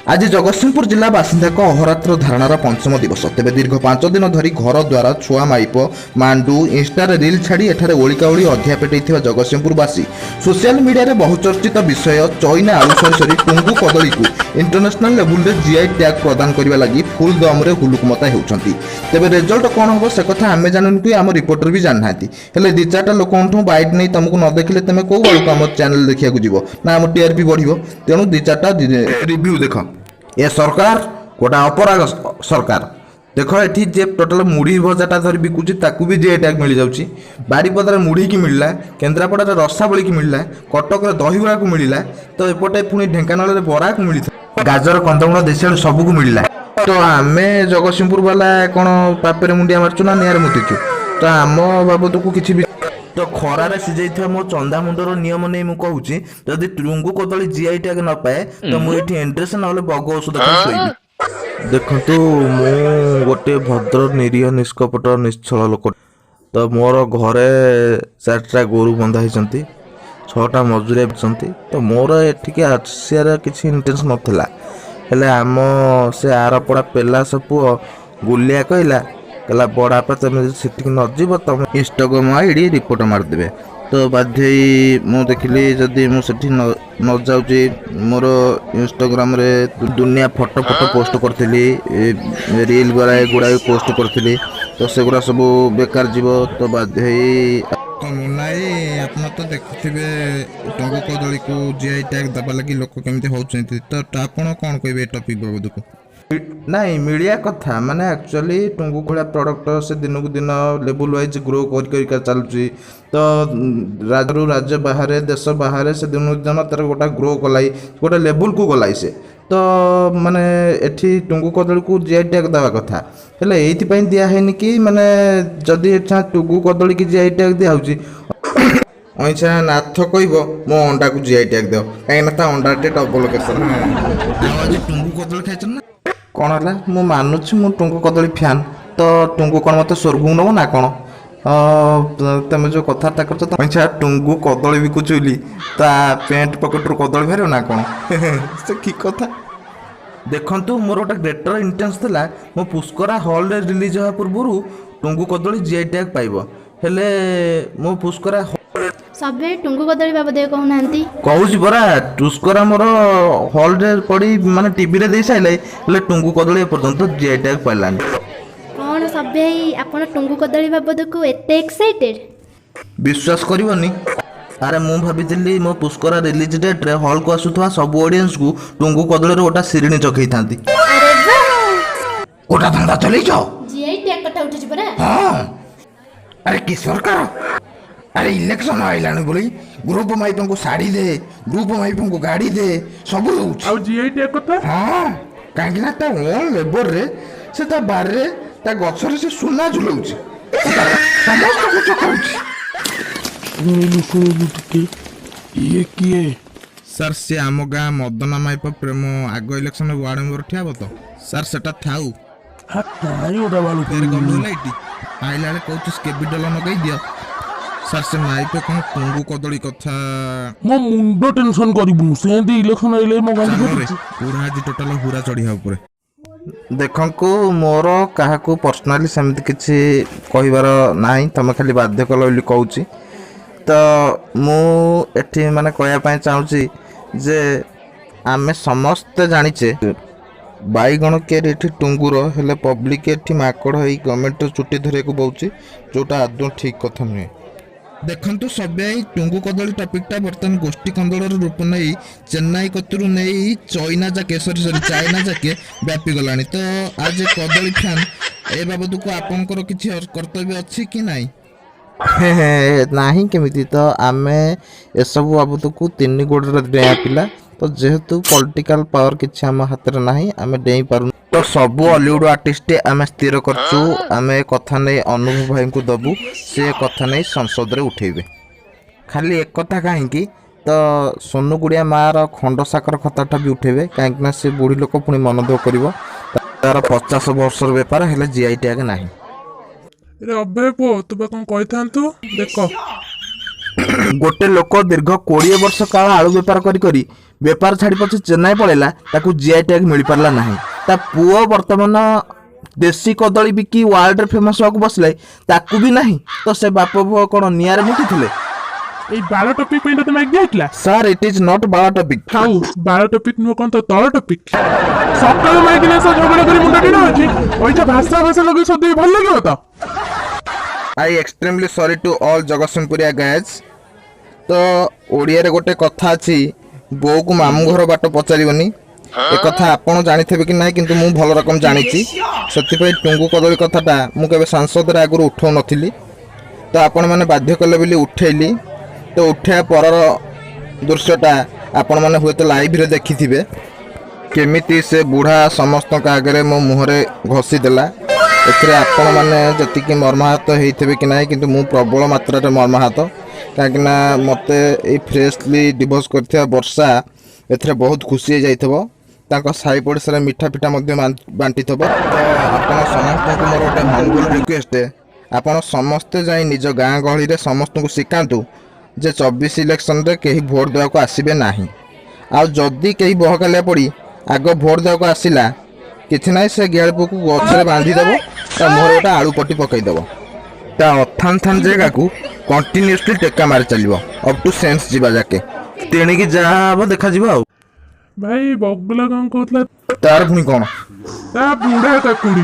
ଆଜି ଜଗତସିଂହପୁର ଜିଲ୍ଲା ବାସିନ୍ଦାଙ୍କ ଅହରାତ୍ର ଧାରଣାର ପଞ୍ଚମ ଦିବସ। ତେବେ ଦୀର୍ଘ 5 ଦିନ ଧରି ଘର ଦ୍ୱାର, ଛୁଆ ମାଇପ, ମାଣ୍ଡୁ, ଇନଷ୍ଟାରେ ରିଲ୍ ଛାଡ଼ି ଏଠାରେ ଓଳିକାଓଳି ଅଧିଆ ପେଟେଇଥିବା ଜଗତସିଂହପୁରବାସୀ ସୋସିଆଲ ମିଡ଼ିଆରେ ବହୁଚର୍ଚ୍ଚିତ ବିଷୟ ଚଇନା ଆଳୁ, ସରି ସରି, ଟୁଙ୍ଗୁ କଦଳୀକୁ ଇଣ୍ଟରନ୍ୟାସନାଲ ଲେବୁଲରେ ଜିଆଇ ଟ୍ୟାଗ୍ ପ୍ରଦାନ କରିବା ଲାଗି ଫୁଲ୍ ଦମରେ ହୁଲୁକୁମତା ହେଉଛନ୍ତି। ତେବେ ରେଜଲ୍ଟ କ'ଣ ହେବ, ସେ କଥା ଆମେ ଜାଣୁନୁ କି ଆମ ରିପୋର୍ଟର ବି ଜାଣିନାହାନ୍ତି। ହେଲେ ଦୁଇ ଚାରିଟା ଲୋକଙ୍କଠୁ ବାଇଟ୍ ନେଇ ତମକୁ ନ ଦେଖିଲେ ତମେ କେଉଁ ବେଳକୁ ଆମ ଚ୍ୟାନେଲ ଦେଖିବାକୁ ଯିବ ନା ଆମ ଟିଆରପି ବଢ଼ିବ? ତେଣୁ ଦୁଇ ଚାରିଟା ରିଭ୍ୟୁ ଦେଖ। ଏ ସରକାର ଗୋଟା ଅପରାଗ ସରକାର। ଦେଖ, ଏଠି ଯେ ଟୋଟାଲ ମୁଢ଼ି ଭଜାଟା ଧରି ବିକୁଛି, ତାକୁ ବି ଜିଆଇ ଟ୍ୟାଗ୍ ମିଳିଯାଉଛି। ବାରିପଦାରେ ମୁଢ଼ିକି ମିଳିଲା, କେନ୍ଦ୍ରାପଡ଼ାରେ ରସାବଳିକି ମିଳିଲା, କଟକରେ ଦହିବରାକୁ ମିଳିଲା, ତ ଏପଟେ ପୁଣି ଢେଙ୍କାନାଳରେ ବରାକୁ ମିଳିଥିଲା, ଗାଜର, କନ୍ଦମୂଳ, ଦେଶୀ ଆଳୁ ସବୁକୁ ମିଳିଲା। ତ ଆମେ ଜଗତସିଂହପୁର ବାଲା କ'ଣ ପାପରେ ମୁଣ୍ଡିଆ ମାରୁଛୁ ନା ନିଆଁରେ ମୁତିଛୁ? ତ ଆମ ବାବଦକୁ କିଛି ବି ତ ଖରାରେ ସିଝେଇଥିବା ମୋ ଚନ୍ଦା ମୁଣ୍ଡର ନିୟମ ନେଇ ମୁଁ କହୁଛି, ଯଦି ଟୁଙ୍ଗୁ କଦଳୀ ଜିଆଇ ଟ୍ୟାଗ ନ ପାଏ, ତ ମୁଁ ଏଠି ଏଣ୍ଡ୍ରେସ ନହେଲେ ବଗ ଔଷଧ ଖାଇ ଶୋଇବି। ଦେଖନ୍ତୁ, ମୁଁ ଗୋଟେ ଭଦ୍ର, ନିରୀହ, ନିଷ୍କପଟ, ନିଶ୍ଚଳ ଲୋକ। ତ ମୋର ଘରେ ଚାରିଟା ଗୋରୁ ବନ୍ଧା ହେଇଛନ୍ତି, ଛଅଟା ମଜୁରିଆ ଅଛନ୍ତି। ତ ମୋର ଏଠିକି ଆସିବାର କିଛି ଇଣ୍ଟରେଷ୍ଟ ନଥିଲା। ହେଲେ ଆମ ସେ ଆରପଡ଼ା ପେଲାସ ପୁଅ ଗୁଲିଆ କହିଲା, କହିଲା, "ବଡ଼ବାପା, ତମେ ଯଦି ସେଠିକି ନ ଯିବ, ତମେ ଇନଷ୍ଟାଗ୍ରାମ ଆଇଡ଼ି ରିପୋର୍ଟ ମାରିଦେବେ।" ତ ବାଧ୍ୟ ହେଇ ମୁଁ ଦେଖିଲି, ଯଦି ମୁଁ ସେଠି ନ ଯାଉଛି, ମୋର ଇନଷ୍ଟାଗ୍ରାମରେ ଦୁନିଆ ଫଟୋ ଫଟୋ ପୋଷ୍ଟ କରିଥିଲି, ରିଲ୍ ଗୁଡ଼ାଏ ଗୁଡ଼ାଏ ପୋଷ୍ଟ କରିଥିଲି, ତ ସେଗୁଡ଼ା ସବୁ ବେକାର ଯିବ। ତ ବାଧ୍ୟ ହେଇ ତ ମୁନାଇ, ଆପଣ ତ ଦେଖୁଥିବେ ଟୁଙ୍ଗୁ କଦଳୀକୁ ଜିଆଇ ଟ୍ୟାଗ୍ ଦେବା ଲାଗି ଲୋକ କେମିତି ହେଉଛନ୍ତି। ତ ଆପଣ କ'ଣ କହିବେ ଏ ଟପିକ୍ ବାବଦକୁ? ନାଇଁ, ମିଳିବା କଥା। ମାନେ ଆକ୍ଚୁଆଲି ଟୁଙ୍ଗୁ ଭଳିଆ ପ୍ରଡ଼କ୍ଟ ସେ ଦିନକୁ ଦିନ ଲେବୁଲ୍ ୱାଇଜ୍ ଗ୍ରୋ କରି କରିକା ଚାଲୁଛି। ତ ରାଜ୍ୟରୁ ରାଜ୍ୟ ବାହାରେ, ଦେଶ ବାହାରେ ସେ ଦିନକୁ ଦିନ ତାର ଗୋଟା ଗ୍ରୋ କଲାଇ, ଗୋଟେ ଲେବୁଲ୍କୁ ଗଲାଇ ସେ। ତ ମାନେ ଏଠି ଟୁଙ୍ଗୁ କଦଳୀକୁ ଜିଆଇ ଟ୍ୟାଗ୍ ଦେବା କଥା। ହେଲେ ଏଇଥିପାଇଁ ଦିଆ ହେଇନି କି ମାନେ ଯଦି ଏଠା ଟୁଙ୍ଗୁ କଦଳୀକି ଜିଆଇ ଟ୍ୟାଗ୍ ଦିଆହେଉଛି, ଅଇଁଛା ନାଥ କହିବ ମୋ ଅଣ୍ଡାକୁ ଜିଆଇ ଟ୍ୟାଗ୍ ଦିଅ, କାହିଁକିନା ତା ଅଣ୍ଡା ଟିକେ ଡବଲ କେଶର। ଆଉ ଆଜି ଟୁଙ୍ଗୁ କଦଳୀ ଖାଇଛ ନା କ'ଣ ହେଲା? ମୁଁ ମାନୁଛି, ମୁଁ ଟୁଙ୍ଗୁ କଦଳୀ ଫ୍ୟାନ୍। ତ ଟୁଙ୍ଗୁ କ'ଣ ମୋତେ ସ୍ୱର୍ଗକୁ ନେବ ନା କ'ଣ? ତମେ ଯେଉଁ କଥାବାର୍ତ୍ତା କରୁଛ, ତ ଅଇଁଛା ଟୁଙ୍ଗୁ କଦଳୀ ବିକୁଛି ବୋଲି ତା ପ୍ୟାଣ୍ଟ ପକେଟରୁ କଦଳୀ ବାହାରିବ ନା କ'ଣ? ସେ କି କଥା? ଦେଖନ୍ତୁ, ମୋର ଗୋଟେ ଗ୍ରେଟର ଇଣ୍ଟେନ୍ସ ଥିଲା, ମୋ ପୁଷ୍କରା ହଲ୍ରେ ରିଲିଜ୍ ହେବା ପୂର୍ବରୁ ଟୁଙ୍ଗୁ କଦଳୀ ଜିଆଇ ଟ୍ୟାଗ୍ ପାଇବ। ହେଲେ ମୋ ପୁଷ୍କରା ସବେ ଟୁଙ୍ଗୁ କଦଳୀ ବାବଦରେ କହୁନାହାନ୍ତି। କହୁଛି ପରା, ପୁଷ୍କରା ମୋର ହଲ୍ରେ ପଡ଼ି ମାନେ ଟିଭିରେ ଦେଇ ସାରିଲେ, ହେଲେ ଟୁଙ୍ଗୁ କଦଳୀ ଏପର୍ଯ୍ୟନ୍ତ ଜିଆଇ ଟ୍ୟାଗ୍ ପାଇଲାନି। କ'ଣ ସବେ, ଆପଣ ଟୁଙ୍ଗୁ କଦଳୀ ବାବଦକୁ ଏତେ ଏକ୍ସାଇଟେଡ୍? ବିଶ୍ୱାସ କରିବନି, ଆରେ ମୁଁ ଭାବିଥିଲି ମୋ ପୁଷ୍କରା ରିଲିଜ୍ ଡେଟ୍ରେ ହଲ୍କୁ ଆସୁଥିବା ସବୁ ଅଡ଼ିଏନ୍ସକୁ ଟୁଙ୍ଗୁ କଦଳୀର ଗୋଟା ଶିରିଣୀ ଚଖେଇଥାନ୍ତି। ଆରେ ବାଃ! ଗୋଟା ଧନ୍ଦା ଚଲେଇଛ। ଜିଆଇ ଟ୍ୟାଗ କଥା ଉଠୁଛି ପରା। ହଁ, ଆରେ କି ସରକାର! ଆରେ ଇଲେକ୍ସନ ଆଇଲାଣି ବୋଲି ଗ୍ରୁପ ମାଇପଙ୍କୁ ଶାଢ଼ୀ ଦେ, ଗ୍ରୁପ ମାଇପଙ୍କୁ ଗାଡ଼ି ଦେ, ସବୁ ଦଉଛି। ଆଉ ଜିଆଇ ଟ୍ୟାଗ କଥା? ହଁ, କାହିଁକି ନା ତା ଓନ୍ ଲେବରରେ ସେ ତା ବାରିରେ, ତା ଗଛରେ ସେ ସୁନା ଝୁଲଉଛି, ସମସ୍ତଙ୍କୁ ଚଖଉଛି। ଶୁଣିଲୁ, ଶୁଣିଲୁ ଟିକେ, ଇଏ କିଏ? ସାର୍, ସେ ଆମ ଗାଁ ମଦନା ମାଇପ ପ୍ରେମ। ଆଗ ଇଲେକ୍ସନ ୱାର୍ଡ ମେମ୍ବର ଠିଆ ହବ। ତ ସାର୍, ସେଟା ଥାଉ। ହା, କାଇଁ ଗୋଟା ବାଳୁ। ଫେର ଗଲୁ ହେଲା ଏଇଠି ଆଇଲା ବେଳେ କହୁଛି ସ୍କେବିଡଲ ଲଗେଇ ଦିଅ। ସାର୍, ସେ ମାଇପେ କ'ଣ ଟୁଙ୍ଗୁ କଦଳୀ କଥା ମୋ ମୁଣ୍ଡ ଟେନସନ କରିବୁନୁ। ସେମିତି ଇଲେକ୍ସନ ଆଇଲେ ମୋ ଗାଣ୍ଡି ଚାଲରେ। ଫାଟୁଛି। ପୁରା ଆଜି ଟୋଟାଲ ହୁରା ଚଢ଼ିବା ଉପରେ। ଦେଖନ୍ତୁ, ମୋର କାହାକୁ ପର୍ସନାଲି ସେମିତି କିଛି କହିବାର ନାହିଁ, ତମେ ଖାଲି ବାଧ୍ୟ କଲ ବୋଲି କହୁଛି। ତ ମୁଁ ଏଠି ମାନେ କହିବା ପାଇଁ ଚାହୁଁଛି ଯେ ଆମେ ସମସ୍ତେ ଜାଣିଛେ ବାଇଗଣ କିଆରି ଏଠି ଟୁଙ୍ଗୁର। ହେଲେ ପବ୍ଲିକ ଏଠି ମାଙ୍କଡ଼ ହେଇ ଗଭର୍ଣ୍ଣମେଣ୍ଟର ଚୁଟି ଧରିବାକୁ ବଉଛି, ଯେଉଁଟା ଆଦୌ ଠିକ୍ କଥା ନୁହେଁ। ଦେଖନ୍ତୁ ସବ୍ୟାଇ, ଟୁଙ୍ଗୁ କଦଳୀ ଟପିକଟା ବର୍ତ୍ତମାନ ଗୋଷ୍ଠୀ କନ୍ଦଳର ରୂପ ନେଇ ଚେନ୍ନାଇ କତିରୁ ନେଇ ଚଇନା ଯାକେ, ସରି ସରି, ଚାଇନା ଯାକେ ବ୍ୟାପିଗଲାଣି। ତ ଆଜ୍ ଏ କଦଳୀ ଫ୍ୟାନ୍ ଏ ବାବଦକୁ ଆପଣଙ୍କର କିଛି କର୍ତ୍ତବ୍ୟ ଅଛି କି ନାହିଁ? ନାହିଁ କେମିତି? ତ ଆମେ ଏସବୁ ବାବଦକୁ ତିନି ଗୋଡ଼ରେ ଡେଆଁ ପିଲା। ତ ଯେହେତୁ ପଲିଟିକାଲ ପାୱାର କିଛି ଆମ ହାତରେ ନାହିଁ, ଆମେ ଡେଇଁ ପାରୁନୁ। ତ ସବୁ ଅଲିଉଡ଼ ଆର୍ଟିଷ୍ଟ ଆମେ ସ୍ଥିର କରିଛୁ, ଆମେ ଏ କଥା ନେଇ ଅନୁଭବ ଭାଇଙ୍କୁ ଦବୁ, ସେ କଥା ନେଇ ସଂସଦରେ ଉଠେଇବେ। ଖାଲି ଏକଥା କାହିଁକି, ତ ସୋନୁ ଗୁଡ଼ିଆ ମାଆର ଖଣ୍ଡ ସାକର କଥାଟା ବି ଉଠେଇବେ, କାହିଁକିନା ସେ ବୁଢ଼ୀ ଲୋକ ପୁଣି ମନ ଦୁଃଖ କରିବ। ତାର 50 ବର୍ଷର ବେପାର, ହେଲେ ଜିଆଇ ଟ୍ୟାଗ ନାହିଁ। ଆରେ ଅଭୟ ପୁଅ, ତୁ ବା କଣ କହିଥାନ୍ତୁ ଦେଖ। ଗୋଟେ ଲୋକ ଦୀର୍ଘ 20 ବର୍ଷ କାଳ ଆଳୁ ବେପାର କରି କରି ବେପାର ଛାଡ଼ି ପଛେ ଚେନ୍ନାଇ ପଳେଇଲା, ତାକୁ ଜିଆଇ ଟ୍ୟାଗ ମିଳିପାରିଲା ନାହିଁ। ତା ପୁଅ ବର୍ତ୍ତମାନ ଦେଶୀ କଦଳୀ ବିକି ୱାର୍ଲଡରେ ଫେମସ୍ ହେବାକୁ ବସିଲେ, ତାକୁ ବି ନାହିଁ। ତ ସେ ବାପ ପୁଅ କ'ଣ ନିଆଁରେ ମୁତିଥିଲେ? ଏଇ ବାଳ ଟପିକ ପାଇଁ ତତେ ମାଇକ୍ ଦିଆହେଇଥିଲା? Sir, it is not ବାଳ ଟପିକ୍। ଥାଉ, ବାଳ ଟପିକ ନୁହଁ, କଣ ତ ତଳ ଟପିକ। ସକାଳୁ ମାଇକିନା ସହ ଝଗଡ଼ା କରି ମୁଣ୍ଡ ଟିଣ ଅଛି। ପଇସା ଭାଷା ଭାଷା ଲଗେଇ ସଦେଇ ଭଲ ଲାଗିବ ତ? I extremely sorry to all ଜଗତସିଂହପୁରିଆ guys. ତ ଓଡ଼ିଆରେ ଗୋଟେ କଥା ଅଛି, ବୋଉକୁ ମାମୁଁ ଘର ବାଟ ପଚାରିବନି। ଏକଥା ଆପଣ ଜାଣିଥିବେ କି ନାହିଁ, କିନ୍ତୁ ମୁଁ ଭଲ ରକମ ଜାଣିଛି। ସେଥିପାଇଁ ଟୁଙ୍ଗୁ କଦଳୀ କଥାଟା ମୁଁ କେବେ ସାଂସଦରେ ଆଗରୁ ଉଠାଉନଥିଲି। ତ ଆପଣମାନେ ବାଧ୍ୟ କଲେ ବୋଲି ଉଠେଇଲି। ତ ଉଠେଇବା ପରର ଦୃଶ୍ୟଟା ଆପଣମାନେ ହୁଏତ ଲାଇଭରେ ଦେଖିଥିବେ, କେମିତି ସେ ବୁଢ଼ା ସମସ୍ତଙ୍କ ଆଗରେ ମୋ ମୁହଁରେ ଘଷି ଦେଲା। ଏଥିରେ ଆପଣମାନେ ଯେତିକି ମର୍ମାହତ ହେଇଥିବେ କି ନାହିଁ, କିନ୍ତୁ ମୁଁ ପ୍ରବଳ ମାତ୍ରାରେ ମର୍ମାହତ, କାହିଁକିନା ମୋତେ ଏଇ ଫ୍ରେଶଲି ଡିଭୋର୍ସ କରିଥିବା ବର୍ଷା ଏଥିରେ ବହୁତ ଖୁସି ହେଇଯାଇଥିବ। ତାଙ୍କ ସାହି ପଡ଼ିଶାରେ ମିଠା ପିଠା ମଧ୍ୟ ବାଣ୍ଟିଥିବ। ତ ଆପଣ ସମସ୍ତଙ୍କୁ ମୋର ଗୋଟେ ହମ୍ବୁଲ ରିକ୍ୱେଷ୍ଟ, ଆପଣ ସମସ୍ତେ ଯାଇ ନିଜ ଗାଁ ଗହଳିରେ ସମସ୍ତଙ୍କୁ ଶିଖାନ୍ତୁ ଯେ 24 ଇଲେକ୍ସନରେ କେହି ଭୋଟ ଦେବାକୁ ଆସିବେ ନାହିଁ। ଆଉ ଯଦି କେହି ବହକାଲିଆ ପଡ଼ି ଆଗ ଭୋଟ ଦେବାକୁ ଆସିଲା, କିଛି ନାହିଁ, ସେ ଗିହାଳପୁଅକୁ ଗଛରେ ବାନ୍ଧିଦେବ, ତା ମୁହଁରେ ଗୋଟେ ଆଳୁ ପଟି ପକାଇଦେବ, ତା ଅଥାନ ଥାନ ଜାଗାକୁ କଣ୍ଟିନ୍ୟୁଅସଲି ଟେକା ମାରି ଚାଲିବ ଅପ୍ ଟୁ ସେନ୍ସ ଯିବା ଯାକେ। ତେଣିକି ଯାହା ହବ ଦେଖାଯିବ ଆଉ। ଭାଇ, ବଗଲା କଣ କହୁଥିଲା? ତାର ପୁଣି କ'ଣ? ତା ବୁଢା କାକୁଡି।